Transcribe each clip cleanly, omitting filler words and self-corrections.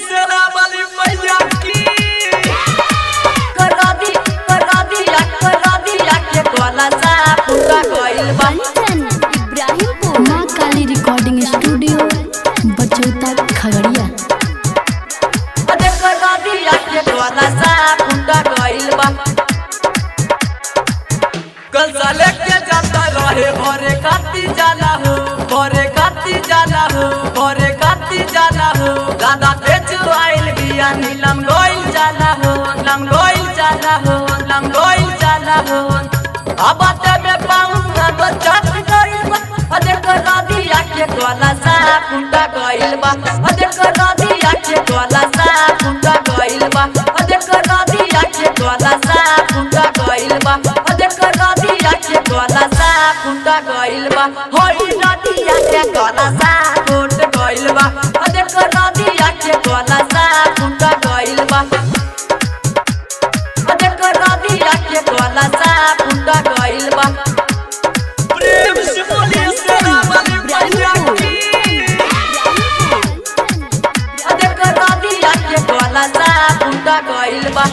सेना वाली मैया की। कर दिया के गला सा फूटा गइल बा। कंचन इब्राहिमपुर। माँ काली रिकॉर्डिंग स्टूडियो बचौता खगड़िया। देख नदिया के गला सा फूटा गइल बा। कल साले के जाता रहे भरे काती जाला हो, भरे काती जाला हो, भरे काती जाला हो। दादा बेच आइल बिया नीलम गोइल जाला हो, नीलम गोइल जाला हो, नीलम गोइल जाला हो। अब में पाऊं ना तो चट गइल बा। देख नदिया के गला सा फूटा गइल बा। देख नदिया के गला सा फूटा गइल बा। देख नदिया के गला सा फूटा गइल बा। देख नदिया के गला सा फूटा गइल बा। होई नदिया के गला सा फूट गइल बा। देख नदिया के गला सा फूटा गइल बा। देख नदिया के गला सा फूटा गइल बा। प्रेम से बोलिए सेना वाली मैया की। देख नदिया के गला सा फूटा गइल बा।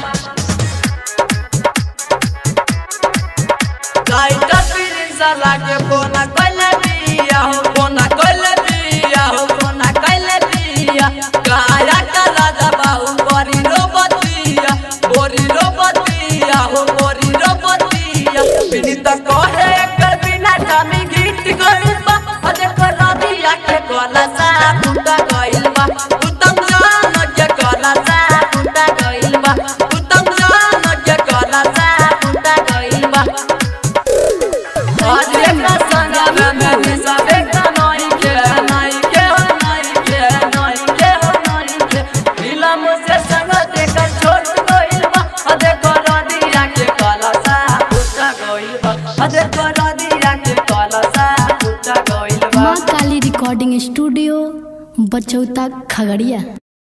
गाइडर प्रिंस लागे फोना कइले बिया हो, फोना कइले बिया हो, फोना कइले बिया। काया का राजा बाहु बोरी रो बतिया, बोरी रो बतिया हो, बोरी रो बतिया। विनीत कहे एकर बिना टामी गीत गइल बा। देख नदिया के गला सा फूटा गइल बा। उत्तम जान के गला सा फूटा गइल बा। उत्तम जान के गला सा फूटा गइल बा। आज एकरा संग में मिसाबे का नई के, नई के हो, नई के, नई के हो, नई के। नीलम से संग देखल छोट गइल बा। देख नदिया के गला सा फूटा गइल बा। देख नदिया के गला सा फूटा गइल बा। माँ काली रिकॉर्डिंग स्टूडियो बचौता खगड़िया।